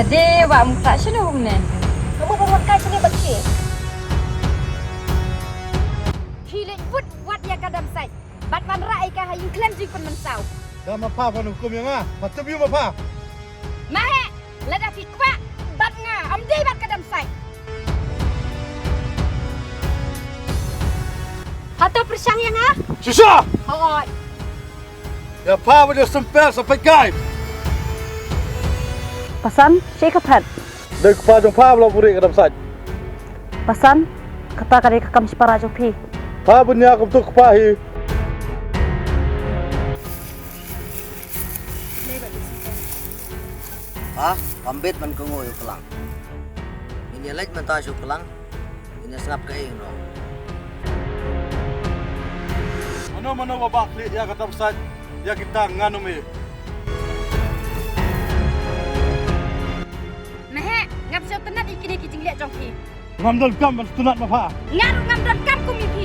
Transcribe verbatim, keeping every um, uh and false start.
Dei wa mukta shinu ne. Kamu ba wat kai shini bad ki. Hi leh wut wat ïa ka Damsait. Bad wanrah ïa ka ha ïing khlem jingpynmynsaw. Da ma pha ban hukum ïa nga. Pha tip ïa ma pha. Ma he, lada phi kwah bad nga, ym dei bad ka Damsait. Hato pyrshang ïa nga? Shisha! Hooid. Ïa pha ba ïa sempel sa peit kai. Pasan, shi ka phet. Dei kpa jong pha ba la buhrieh ka Damsait. Pasan, kata ka dei ka kam shipara jong phi. Pha ban ïa kumtu kpa hi. Pha, pha mbit man ka ngo ïa u klang. Ngin ïa leit mynta sha u klang. Ngin ïa sngap kaei no. Mano mano ba bah khlieh ïa ka Damsait ïa kita ngan ym ïeh. Meheh, ngam sngewtynnat ïa kine ki jingleh jong phi. Ngam donkam ban sngewtynnat ma pha. Nga ruh ngam donkam kum ïa phi.